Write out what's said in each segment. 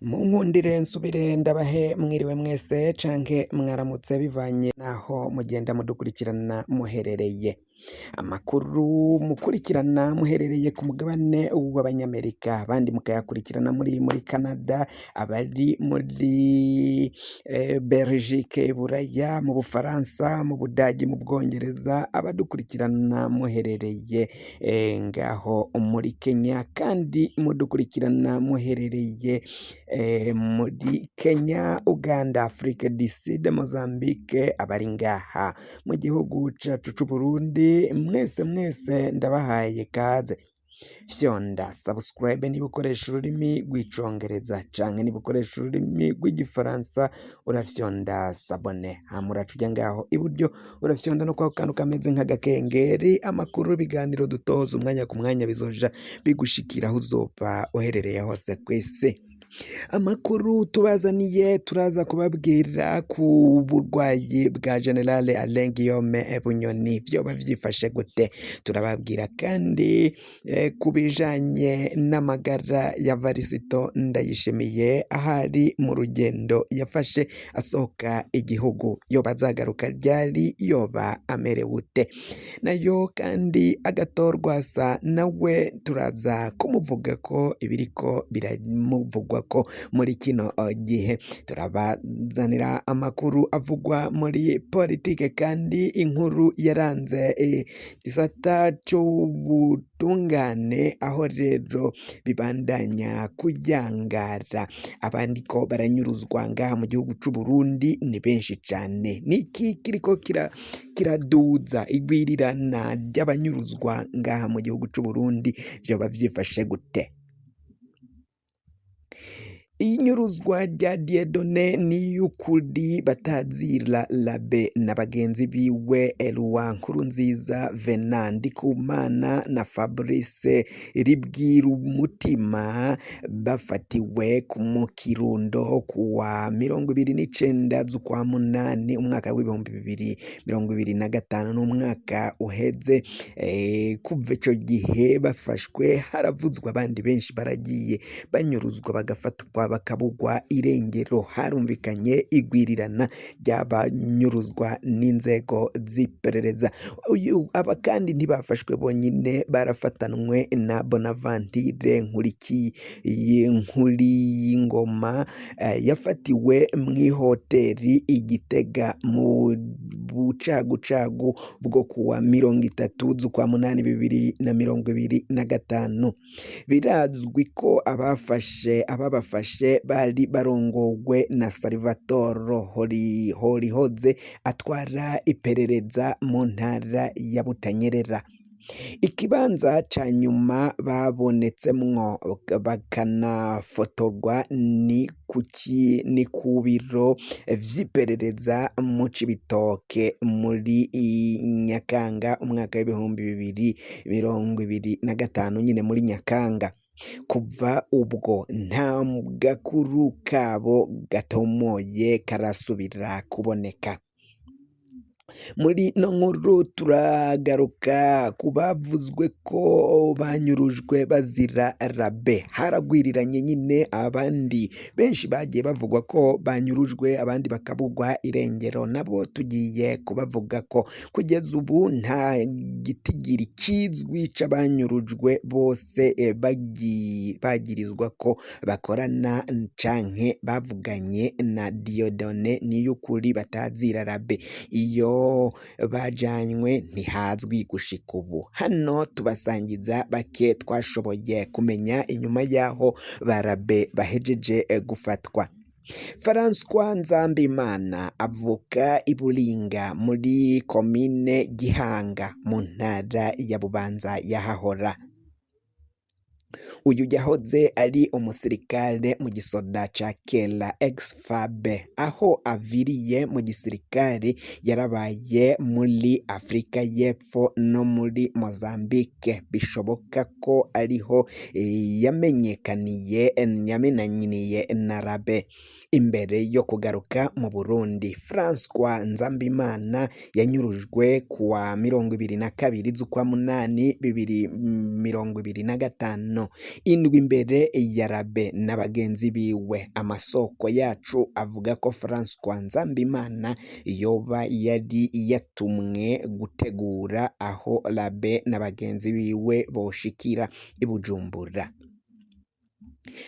Munkundire nsubire ndabahe mwiriwe mwese canke mwaramutse bivanye naho mugenda mudukurikirana muherereye. Amakuru mukurikirana muherereye ku mugabane w'Abanyamerika, abandi mukayakurikirana muri Canada, abari muri Belgique, Buraya, mu Bufaransa, mu Budagi, mu Bwongereza, abadukurikirana muherereye ngaho muri Kenya, kandi mudukurikirana muherereye muri Kenya, Uganda, Afrique du Sud, Mozambique, abari ngaha mu gihugu cacu c'Uburundi, mwese mwese ndabahaye kaze. Fyonda subscribe niba ukoresha ururimi rw'Icongereza, canke niba ukoresha ururimi rw'Igifaransa urafyonda s'abonner, hama uraca uja ngaho iburyo urafyonda no kwako kantu kameze nk'agakengeri, amakuru, ibiganiro dutoza umwanya ku mwanya bizoja bigushikira aho uzoba uherereye hose kw'isi. Amakuru tubazaniye, turaza kubabwira ku burwayi bwa General Alain Guillaume Bunyoni, vyoba vyifashe gute? Turababwira kandi ku bijanye n'amagara ya Varisito Ndayishimiye, ahari mu rugendo yafashe asohoka igihugu, yoba azagaruka ryari, yoba amerewe ute? Nayo kandi Agathon Rwasa nawe turaza kumuvuga ko ibiriko biramuvugwa ko muri kino gihe. Turabazanira amakuru avugwa muri politike, kandi inkuru yaranze gisata c'ubutungane, aho rero bibandanya kuyangara, abandiko baranyuruzwa ngaha mu gihugu c'Uburundi ni benshi cane. Niki kiriko kiraduza igwirirana ry'abanyuruzwa ngaha mu gihugu c'Uburundi, vyoba vyifashe gute? Inyuruzwa rya Dieudonné Niyukuri batazira Rabe na bagenzi biwe Eloi Nkurunziza, Venant Ndikumana na Fabrice Ribwirumutima bafatiwe mu Kirundo kuwa 29 z'ukwa munani umwaka w'2025, n'umwaka uheze. Kuva ico gihe bafashwe haravuzwe abandi benshi baragiye banyuruzwa, bagafatwa, bakabugwa irengero. Harumvikanye igwirirana ry'abanyuruzwa n'inzego z'iperereza. Uyu aba kandi ntibafashwe bonyine, barafatanwe na Bonaventure Nkuriyingoma yafatiwe mw'ihoteri i Gitega mu bucagucagu bwo kuwa 30 z'ukwa munani 2025. Birazwi ko abafashe ababafashe bari barongowe na Salvatore Horihoze atwara iperereza mu ntara ya Butanyerera. Ikibanza ca nyuma babonetsemwo bakanafotorwa ni ku biro vy'iperereza mu Cibitoke muri Nyakanga umwaka w'2025 nyine muri Nyakanga. Kuva ubwo nta gakuru kabo gatomoye karasubira kuboneka. Muri no nkuru turagaruka ku bavuzwe ko banyurujwe bazira Rabe. Haragwiriranye nyine abandi benshi bagiye bavugwa ko banyurujwe, abandi bakabugwa irengero, nabo tugiye kubavuga ko kugeza ubu nta gitigiri kizwi c'abanyurujwe bose bagirizwa ko bakorana canke bavuganye na Dieudonné Niyukuri batazira Rabe. Iyo bajanywe ntihazwi gushika ubu. Hano tubasangiza bake twashoboye kumenya inyuma y'aho barabe bahejeje gufatwa. François Nzambimana avuka i Buringa muri komine Gihanga mu ntara ya Bubanza yahahora. Uyu yahoze ari umusirikare mu gisoda ca kera ex-FAB, aho aviriye mu gisirikare yarabaye muri Afrika y'Epfo no muri Mozambique, bishoboka ko ariho yamenyekaniye yamenyaniye na Rabe. Imbere yo kugaruka mu Burundi, François Nzambimana yanyurujwe kuwa 22 z'ukwa munani 2025, indwi imbere ya Rabe na bagenzi biwe. Amasoko yacu avuga ko François Nzambimana yoba yari yatumwe gutegura aho Rabe na bagenzi biwe boshikira i Bujumbura.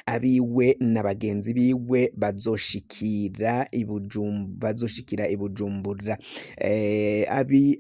Abiwe na bagenzi biwe bazoshikira i Bujumbura.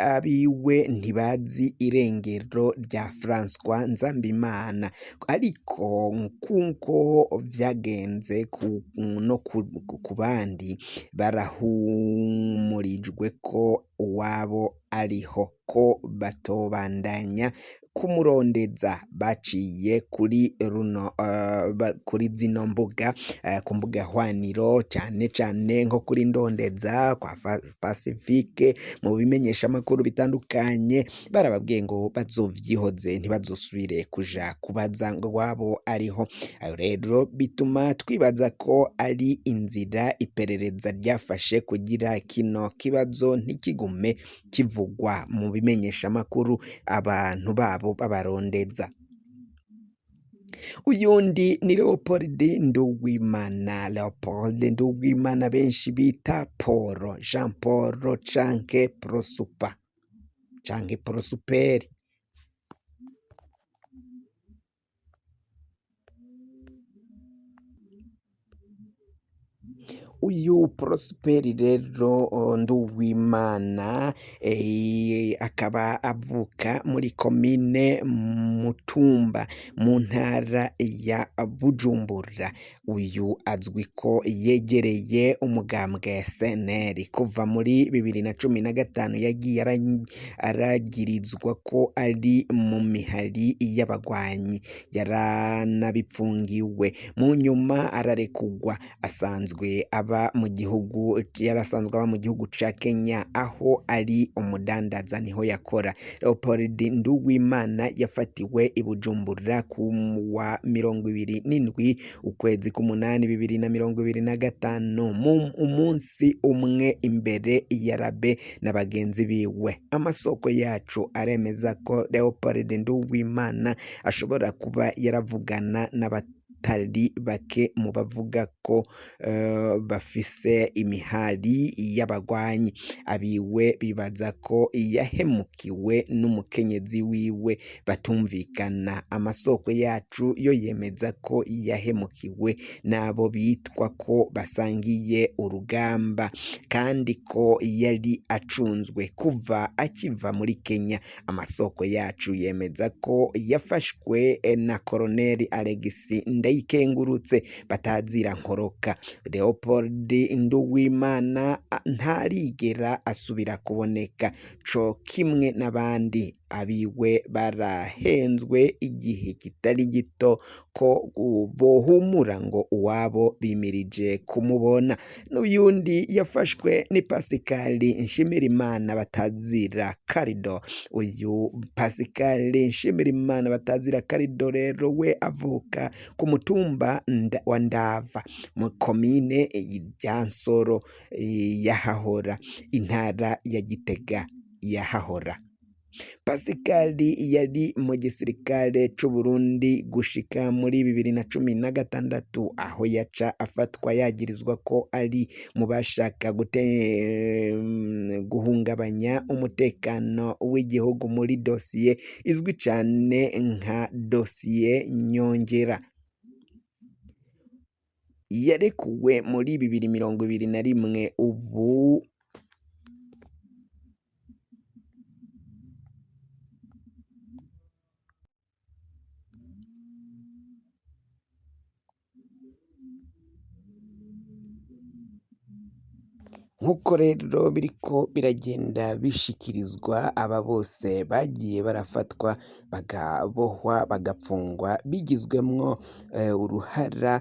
Abiwe ntibazi irengero rya François Nzambimana, ariko nkuko vyagenze no ku bandi, barahumurijwe ko uwabo ariho, ko batobandanya kumurondeza baciye kuri runo kuri zino mbuga, ku mbuga hwaniro, cane cane nko kuri Ndondeza kwa Pacifique, mu bimenyeshamakuru bitandukanye barababwiye ngo bazovyihoze, ntibazosubire kuja kubaza ngo wabo ariho. Ayo rero bituma twibaza ko ari inzira iperereza ryafashe kugira kino kibazo ntikigume kivugwa mu bimenyeshamakuru, abantu babo babarondeza. Uyundi ni Leopold Nduwimana. Leopold Nduwimana benshi bita Paul, Jean Paul canke Prosupa canke Prosuperi. Uyu Prosperi rero Nduwimana akaba avuka muri komine Mutumba mu ntara ya Bujumbura. Uyu azwi ko yegereye umugambwe CNL kuva muri 2015, yagiye aragirizwa ko ari mu mihari y'abagwanyi, yaranabipfungiwe, mu nyuma ararekugwa. Asanzwe aba mu gihugu, yarasanzwe aba mu gihugu ca Kenya aho ari umudandaza, niho yakora. Leopold Nduwimana yafatiwe i Bujumbura ku wa 27 ukwezi k'umunani 2025, mu umunsi umwe imbere ya Rabe na bagenzi biwe. Amasoko yacu aremeza ko Leopold Nduwimana ashobora kuba yaravugana n'abatari bake mu bavuga ko bafise imihari y'abagwanyi. Abiwe bibaza ko yahemukiwe n'umukenyezi wiwe batumvikana. Amasoko yacu yo yemeza ko yahemukiwe n'abo bitwa ko basangiye urugamba, kandi ko yari acunzwe kuva akiva muri Kenya. Amasoko yacu yemeza ko yafashwe na Koloneli Alexis Ndayikengurutse batazira Nkoroka. Leopold Nduwimana ntarigera asubira kuboneka, co kimwe n'abandi. Abiwe barahenzwe igihe kitari gito ko bohumura ngo uwabo bimirije kumubona. N'uyundi yafashwe ni Pascal Nshimirimana batazira Karido. Uyu Pascal Nshimirimana batazira Karido rero we avuka ku mutumba wa Ndava mu komine ya Nsoro yahahora, intara ya Gitega yahahora. Pascal yari mu gisirikare c'u Burundi gushika muri 2016, aho yaca afatwa yagirizwa ko ari mu bashaka guhungabanya umutekano w'igihugu muri dosiye izwi cane nka dosiye Nyongera. Yarekuwe muri 2021, ubu Nk'uko rero biriko biragenda bishikirizwa, aba bose bagiye barafatwa bakabohwa bagapfungwa bigizwemwo uruhara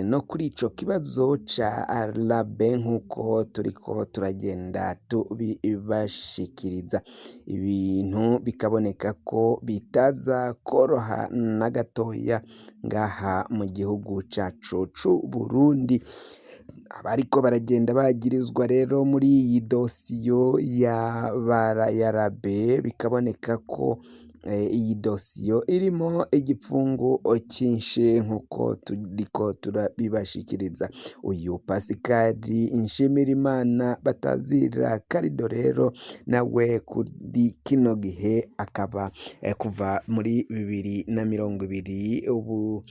no kuri ico kibazo ca Rabe, nk'uko turiko turagenda tubibashikiriza. Ibintu bikaboneka ko bitaza koroha na gatoya. ngaha mu gihugu cacu c'Uburundi. Abariko baragenda bagirizwa rero muri iyi dosiyo ya Rabe, bikaboneka ko iyi dosiyo irimo igipfungu cinshi nkuko turiko turabibashikiriza. Uyu Pascal Nshimirimana batazira Karido rero nawe kuri kino gihe akaba kuva muri 2020 ubu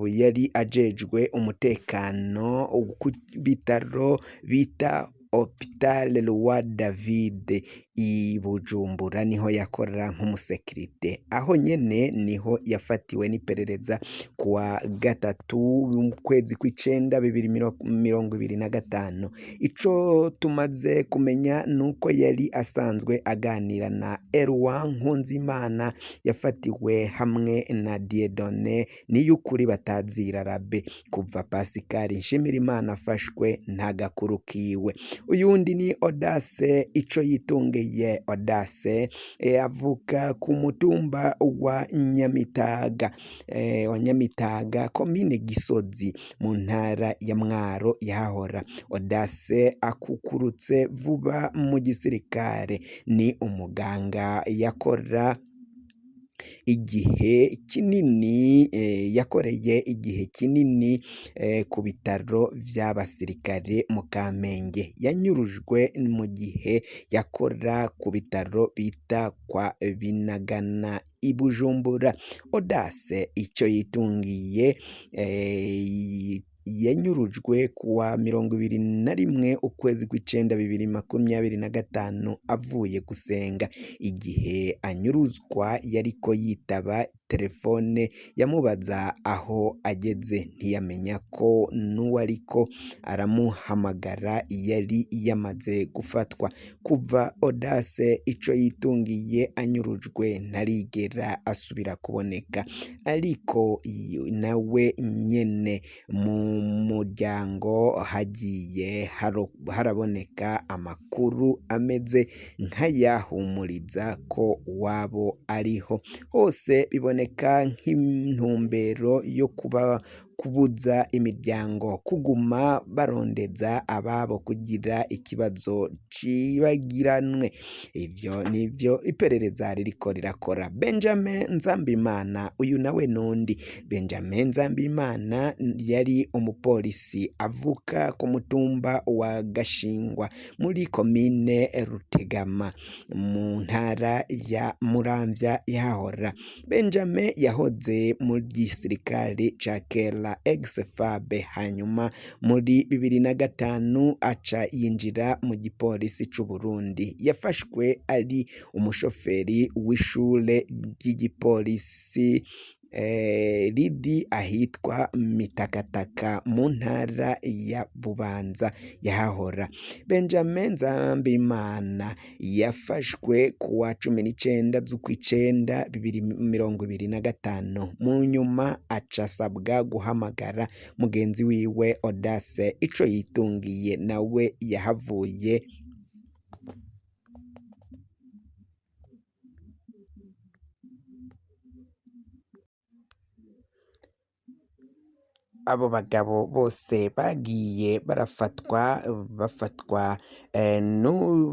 yari ajejwe umutekano ku bitaro bita Hopital Roi David i Bujumbura, niho yakora nk'umusekirite. Aho nyene niho yafatiwe n'iperereza kuwa gatatu mu kwezi kw'icenda 2025. Ico tumaze kumenya nuko yari asanzwe aganira na Eloi Nkunzimana yafatiwe hamwe na Dieudonne Niyukuri batazira Rabe. Kuva Pascal Nshimirimana afashwe nta gakuru kiwe. Uyundi ni Audace ico yitungiye. Audace avuka ku mutumba wa Nyamitaga, komine Gisozi mu ntara ya Mwaro yahahora. Audace akukurutse vuba mu gisirikare, ni umuganga yakora igihe kinini, yakoreye igihe kinini ku bitaro vy'abasirikare mu Kamenge. Yanyurujwe mu gihe yakora ku bitaro bita kwa Binagana i Bujumbura. Audace ico yitungiye yanyurujwe kuwa 21 ukwezi kw'icenda 2025 avuye gusenga. Igihe anyuruzwa yariko yitaba telefone yamubaza aho ageze, ntiyamenya ko n'uwariko aramuhamagara yari yamaze gufatwa. Kuva Audace ico yitungiye anyurujwe ntarigera asubira kuboneka, ariko nawe nyene mu muryango hagiye haraboneka amakuru ameze nk'ayahumuriza ko uwabo ariho. Hose biboneka nk'intumbero yo kubuza imiryango kuguma barondeza ababo kugira ikibazo cibagiranwe. Ivyo nivyo iperereza ririko rirakora. Benjamin Nzambimana, uyu nawe nundi. Benjamin Nzambimana yari umupolisi avuka ku mutumba wa Gashingwa muri komine Rutegama mu ntara ya Muramvya yahahora. Benjamin yahoze mu gisirikare ca kera ex-FAB, hanyuma muri 2005 aca yinjira mu gipolisi c'Uburundi. Yafashwe ari umushoferi w'ishure ry'igipolisi riri ahitwa Mitakataka mu ntara ya Bubanza yahahora. Benjamin Nzambimana yafashwe kuwa 19 z'ukwicenda 2025, mu nyuma aca asabwa guhamagara mugenzi wiwe Audace ico yitungiye, nawe yahavuye Abo bagabo bose bagiye barafatwa, bafatwa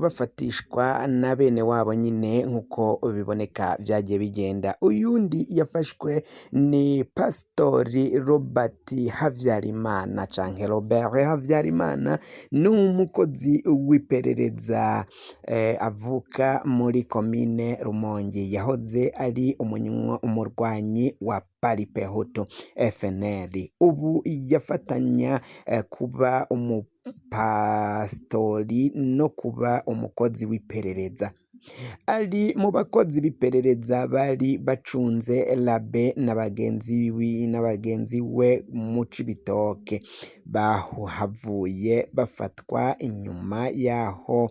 bafatishwa na bene wabo nyine nk'uko biboneka vyagiye bigenda. Uyundi yafashwe ni Pasitori Robert Havyarimana canke Robert Havyarimana, ni umukozi w'iperereza avuka muri komine Rumonge, yahoze ari umurwanyi wa Paripehutu FNL, ubu yafatanya kuba umupasitori no kuba umukozi w'iperereza. Ari mu bakozi b'iperereza bari bacunze Rabe na bagenzi we mu Cibitoke, bahavuye bafatwa inyuma yaho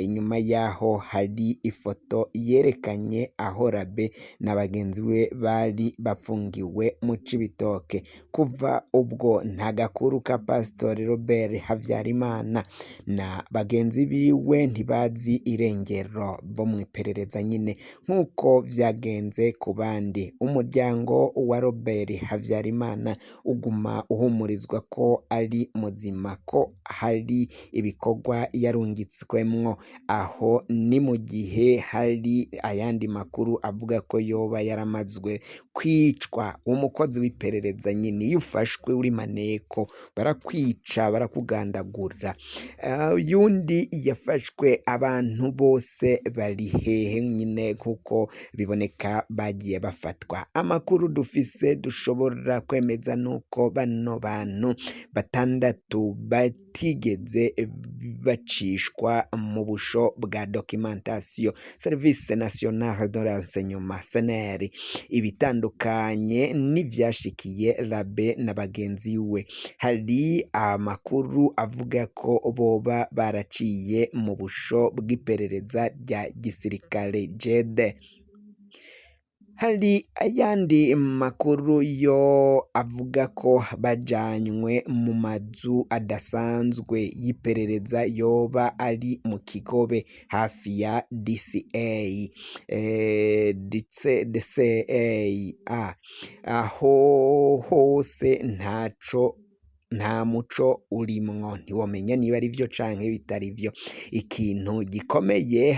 Inyuma yaho hari ifoto yerekanye aho Rabe na bagenzi we bari bafungiwe mu Cibitoke. Kuva ubwo nta gakuru ka Pasitori Robert Havyarimana na bagenzi biwe, ntibazi irengero bo mw'iperereza nyine nk'uko vyagenze ku bandi. Umuryango wa Robert Havyarimana uguma uhumurizwa ko ari muzima, ko hari ibikorwa yarungitswemwo. Aho ni mu gihe hari ayandi makuru avuga ko yoba yaramazwe kwicwa. Umukozi w'iperereza nyine iyo ufashwe uri maneko barakwica, barakugandagura. Uyundi yafashwe, abantu bose bari hehe nyine kuko biboneka bagiye bafatwa. Amakuru dufise dushobora kwemeza nuko bano bantu batandatu batigeze bacishwa mu busho bwa documentation, Service National de Renseignement SNR, ibitandukanye n'ivyashikiye Rabe na bagenzi we. Hari amakuru avuga ko boba baraciye mu busho bw'iperereza rya gisirikare JED. Hari ayandi makuru yo avuga ko bajanywe mu mazu adasanzwe y'iperereza yoba ari mu Kigobe hafi ya DCA, DCA. Aho hose ntaco, nta muco urimwo, ntiwomenya niba ari vyo canke bitari vyo. Ikintu gikomeye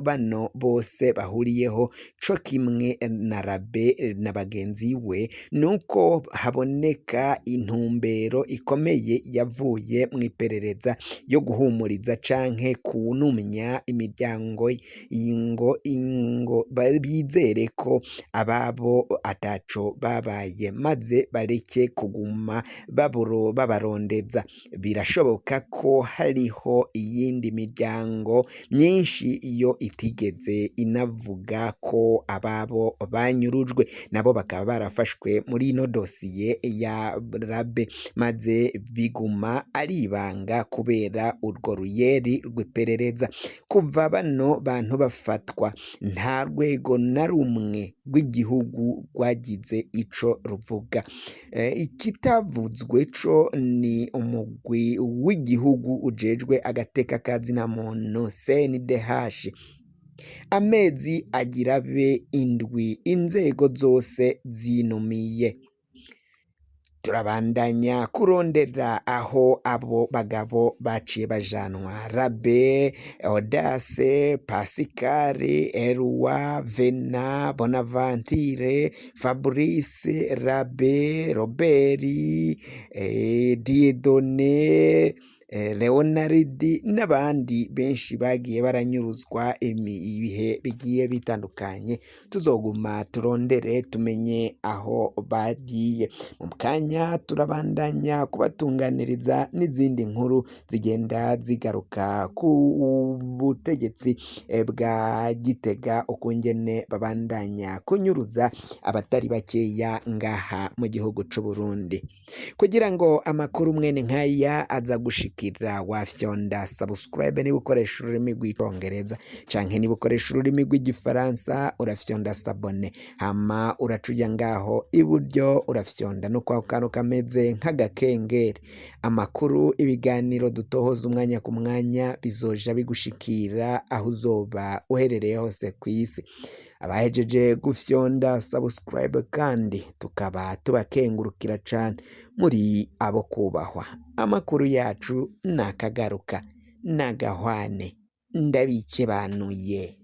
bano bose bahuriyeho co kimwe na Rabe na bagenzi we nuko haboneka intumbero ikomeye yavuye mw'iperereza yo guhumuriza canke kunumya imiryango ngo bizere ko ababo ataco babaye, maze bareke kuguma babarondeza. Birashoboka ko hariho iyindi miryango myinshi iyo itigeze inavuga ko ababo banyurujwe, nabo bakaba barafashwe muri ino dosiye ya Rabe, maze biguma ari ibanga kubera urwo ruyeri rw'iperereza. Kuva bano bantu bafatwa nta rwego na rumwe rw'igihugu rwagize ico ruvuga. Ikitavuzwe co ni umugwi w'igihugu ujejwe agateka ka zina muntu CNDH. Amezi agira abe 7 inzego zose zinumiye. Turabandanya kurondera aho abo bagabo baciye bajanwa: Rabe, Audace, Pascal, Eloi, Vena, Bonaventure, Fabrice, Rabe, Robert, Dieudonné, Leonard n'abandi benshi bagiye baranyuruzwa ibihe bigiye bitandukanye. Tuzoguma turondere tumenye aho bagiye. Mu kanya turabandanya kubatunganiriza n'izindi nkuru zigenda zigaruka ku butegetsi bwa Gitega, ukungene babandanya kunyuruza abatari bakeya ngaha mu gihugu c'u Burundi. Kugira ngo amakuru mwene nkaya aza gushikira, wafyonda subscribe niba ukoresha ururimi rw'icongereza, canke niba ukoresha ururimi rw'igifaransa urafyonda s'abonner, hama uraca uja ngaho iburyo urafyonda no kwa kantu kameze nk'agakengeri. Amakuru, ibiganiro dutohoza umwanya ku mwanya bizoja bigushikira aho uzoba uherereye hose kw'isi. Abahejeje gufyonda subscribe kandi tukaba tubakengurukira cane, muri abo kubahwa. Amakuru yacu nakagaruka nagahwane, ndabikebanuye.